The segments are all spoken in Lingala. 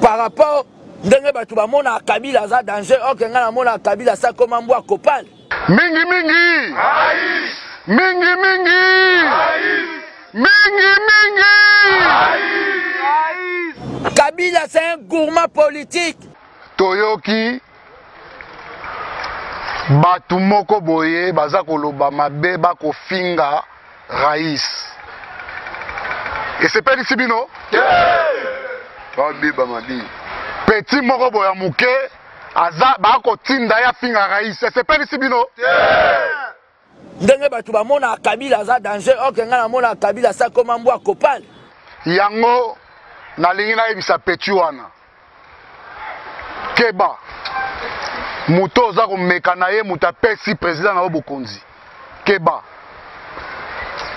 Par rapport ndenge bato bamonaka Kabila aza danger, or que ngai namonaka Kabila asi akoma mbwa kopal. Mingi mingi. Rais. Mingi mingi. Rais. Mingi mingi. Rais. Kabila c'est un gourmand politique. Toyoki bato moko boye baza koloba mabe bakofinga rais esepelisi bino te babeba mabe petit moko boye ya moke aza bakotinda ye afinga rais esepelisi bino te ndenge bato bamonaka Kabila aza danger, or que ngai namonaka Kabila asi akoma mbwa kopal. Yango nalingi nayebisa petit wana keba moto oza komeka na ye moto apesi president na yo bokonzi keba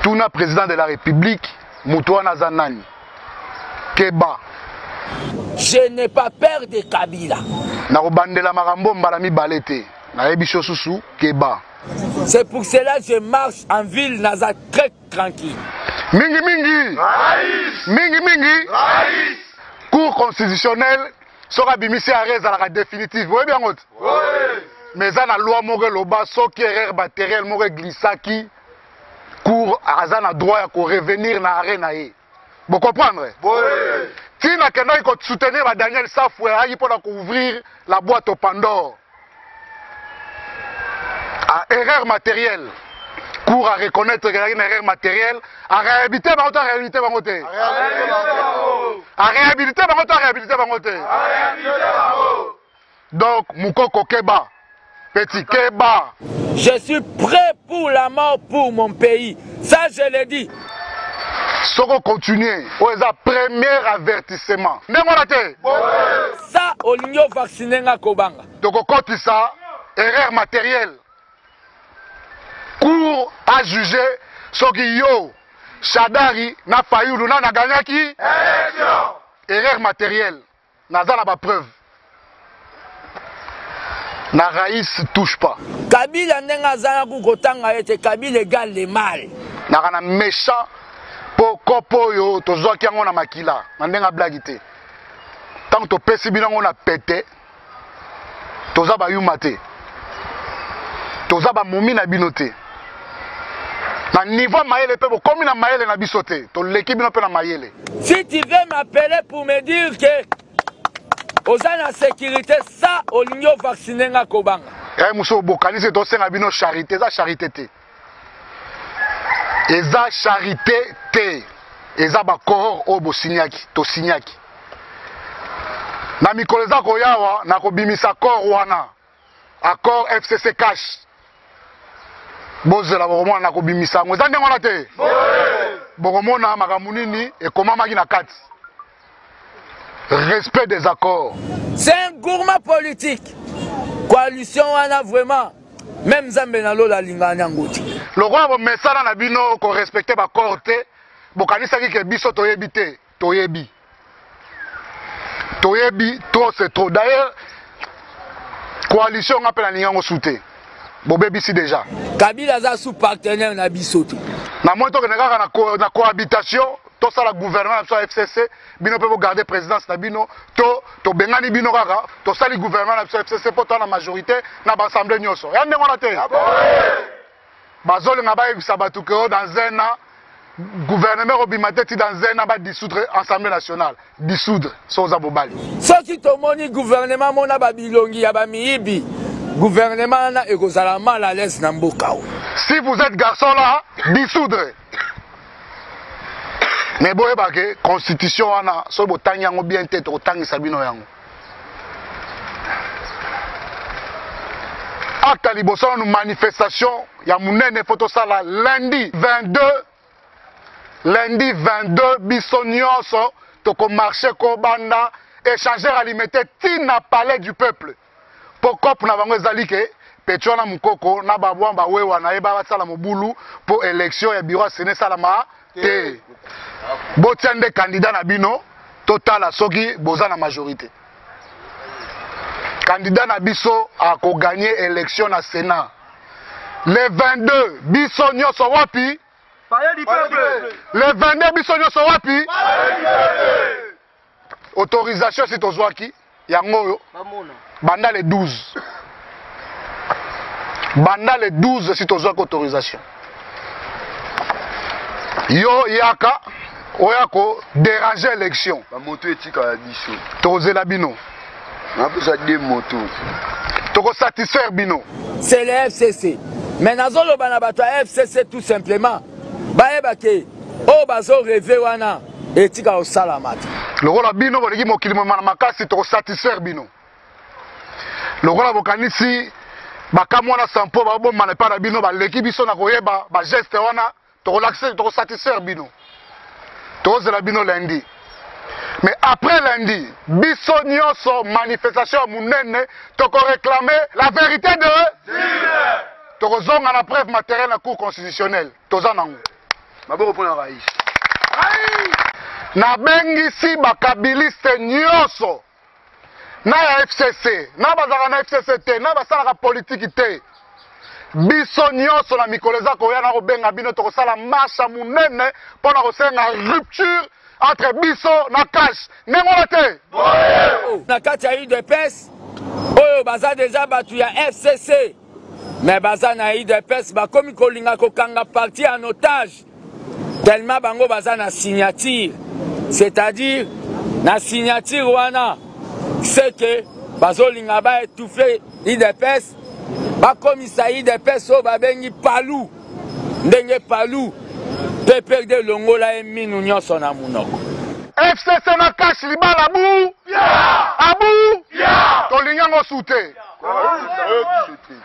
tuna president de la république moto wana aza nani keba. Je n'ai pas peur de Kabila. Nakobandela makambo mbala mibale te nayebisi yo susu keba. C'est pour cela que je marche en ville naza très tranquille. Mingi mingi. Rais. Mingi mingi. Rais. Cour constitutionnelle soki abimisi arrêt ezalaka définitive oyebi yango te mais eza na loi moko eloba soki erreur matériel moko eglissaki cour aza na droit ya korevenir na arrêt na ye bo comprendre ntina akendaki kosoutenir ba Daniel Safu ayaki mpo na koouvrir la boîte au Pandore a erreur matérielle cour à reconnaître que ezalaki na erreur matérielle a réhabilité bango to a réhabilité bango te a réhabilité bango to a réhabilité bango te donc mukoko keba petit keba. Je suis prêt pour la mort pour mon pays ça je le dis. Soko continuer oyo eza premier avertissement ndenge wana te ça olingi ovaccine nga kobanga tokokotisa erreur matérielle cour a juge soki yo Shadary na Fayulu nani agagnaki erreur matérielle Naza na ba preuve. Na rais touche pas. Kabila ndenge aza na ku kotanga ye te Kabila egal le mal. Naka na méchant po kopo oyo tozwaki yango na makila na ndenge ablagi te. Tango topesi bino yango na pete toza bayuma te. Toza ba momi na bino te. Na niveau mayele pe bokomi na mayele na biso te. Toleki bino pe na mayele. Si tu veux m'appeler pour me dire que oza na sécurité ça olingi ovaccine nga kobanga. Eh muso bokanisi tosenga bino charité eza charité te. Eza charité te. Eza ba cohort oyo bosignaki, tosignaki. Na mikolo eza koyawa na kobimisa accord wana. Accord FCC cash. Bozela bokomona na kobimisa yango. Eza ndenge wana te? Bokomona makambo nini ekomamaki na kati. Respect des accords. C'est un gourmand politique. Coalition wana vraiment même Nzambe na lola alingaka yango te. Lokola bomesana na bino ko respecter ba accord te, bokanisaki ke biso toyebi te, toyebi. Toyebi trop c'est trop. D'ailleurs coalition nga pe nalingi yango su te. Bobebisi déjà. Kabila aza sous partenaire na biso te. Na moi tokende kaka na, co na cohabitation tosala gouvernement na biso ya FCC bino mpe bogarde présidence na bino to tobengani bino kaka tosali gouvernement na biso ya FCC mpo toa na majorité na baassemblée nyonso ya ndenge wana te bazolinga bayebisa bato ke dans un an gouvernement ekobima te ti dans un an badissoudre assemblée nationale dissoudre so oza mobali soki tomoni gouvernement mona babilongi ya bamiyibi gouvernement wana ekozala mal à l'aise na mboka oyo si vous êtes garçon là dissoudre mais boyeba ke constitution wana soki botangi yango bien te tokotangisa bino yango acte ya liboso nanu manifestation ya monene fo tosala lundi 22 lundi 22 biso nyonso tokomarche kobanda échangeur alimete ti na palais du peuple mpo cope na bango ezali ke pecho wana mokoko na babwa bawewa na ye basala mobulu mpo élection ya bureau ya sene esalama te botia nde candidat na bino totala soki boza na majorité candidat na biso akoganye élection na sénat le 22 biso nyonso wapi le 22 biso nyonso wapi Autorisation si tozwaki yango oyo banda le 12. Banda le 12 si tozwaki autorisation. Yo yaka oya ko déranger élection. Ba moto etikala biso. Tokozela bino. Napesa deux moto. Toko satisfaire bino. C'est le FCC. Mais nazoloba na bato ya FCC tout simplement bayeba ke oyo bazo rêver wana etika kosalama te. Lokola bino bolingi mokili mobimba na makasi, toko satisfaire bino. Lokola bokanisi bakamwana sampo babombana epai na bino, baleki biso na koyeba ba geste wana, tokolakisa, toko satisfaire bino. Tozela bino lundi. Mais après lundi, biso nyonso manifestation ya munene, toko réclamer la vérité de tokozonga na preuve matérielle na cour constitutionnelle. Toza nango. Maboko pona rais. Nabengisi bakabiliste nyonso na ya FCC, na bazalaka na FCC te, na basalaka politiki te. Biso nyonso na mikolo eza koya na kobenga bino, tokosala marche ya monene mpo na kosenga rupture entre biso na cash. Ndenge wana te? Na kati ya UDPS oyo baza deja bato ya FCC, mais baza na UDPS bakomi kolinga kokanga parti en otage tellement bango baza na signature, c'est-à-dire na signature wana c'est que bazolinga ba étouffer UDPS, bakomisa UDPS oyo babengi palu, ndenge palu PPRD longola ye minu nyonso na munoko. FCC na cash libala bu abu tolingi yango su te.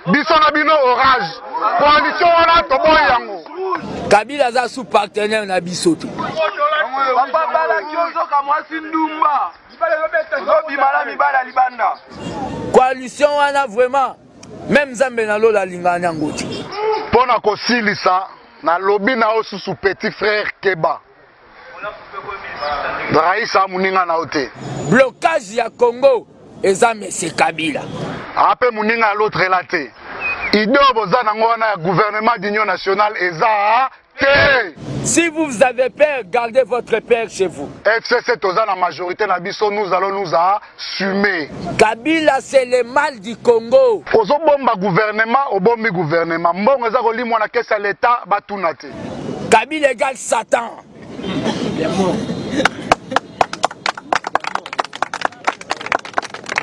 Biso na bino orage coalition wana toboyi yango. Kabila aza sous partenaire na biso te. Papa balaki ozoka mwasi ndumba. Ozobima na mibala libanda. Coalition wana vraiment même Nzambe na lola alingaka yango te. Pona kosilisa nalobi na yo susu petit frère Keba. Raïs moninga na yo te. Blocage ya Congo eza Monsieur Kabila. Ape moninga ya l'autre là te. Idée oyo boza nango wana ya gouvernement d'union nationale eza te. Si vous avez peur, gardez votre peur chez vous. FCC toza na majorité na biso, nous allons nous assumer. Kabila c'est le mal du Congo. Ozobomba gouvernement, obombi gouvernement. Mbongo eza kolimwa na caisse ya l'État, batuna te. Kabila égale Satan.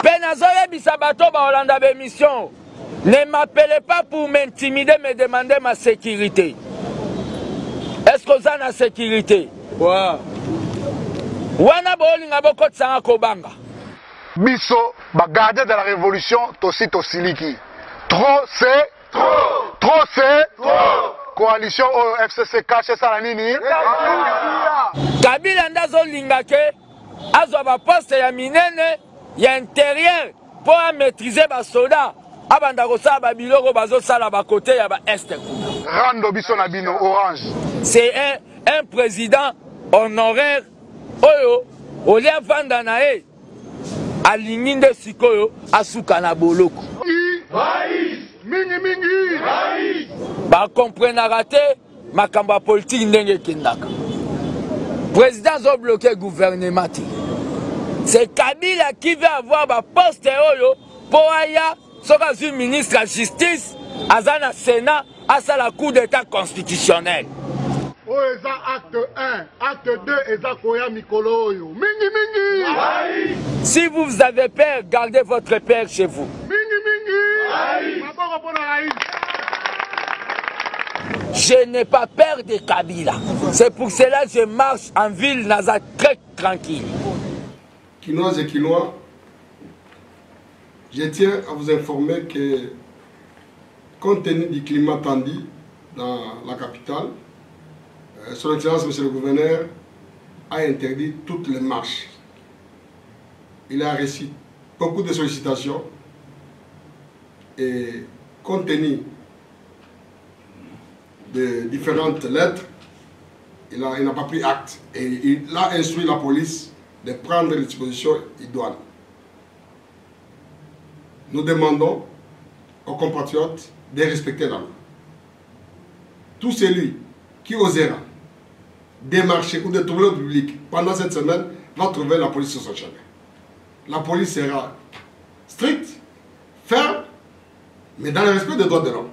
Pe nazoyebisa bato baolanda ba émission. Ne m'appelez pas pour m'intimider, me demander ma sécurité. Est-ce que vous avez la sécurité? Ouais. Wana bolinga bokotisanga kobanga. Biso, ba gardien de la révolution, tosi tosiliki. Trop c'est trop. Trop c'est trop. Coalition oyo FCC cache ça la nini? Kabila ndazo linga ke azwa ba poste ya minene ya intérieur po a maîtriser ba soda abanda kosala ba biloko bazosala ba côté ya ba est kuna. Rando biso na bino orange. C'est un président honoraire oyo olia vanda na ye alingi nde sikoyo asuka na boloko. Mingi mingi. Ba comprenaka te makambo ya politique ndenge ekendaka. Président azo bloquer gouvernement te. C'est Kabila qui veut avoir ba poste oyo po aya soki azwi ministre ya justice aza na Sénat asala coup d'état constitutionnel. Oyo eza acte 1, acte 2 eza koya mikolo oyo. Mingi mingi. Si vous avez peur, gardez votre peur chez vous. Mingi mingi. Maboko pona Raïs. Je n'ai pas peur de Kabila. C'est pour cela que je marche en ville, naza très tranquille. Kinoises et Kinois, je tiens à vous informer que, compte tenu du climat tendu dans la capitale, Son Excellence Monsieur le Gouverneur a interdit toutes les marches. Il a reçu beaucoup de sollicitations et compte tenu de différentes lettres, il n'a pas pris acte et il a instruit la police de prendre les dispositions idoines. Nous demandons aux compatriotes de respecter la loi. Tout celui qui osera démarcher ou de troubler le public pendant cette semaine va trouver la police sur son chemin. La police sera stricte, ferme, mais dans le respect des droits de l'homme.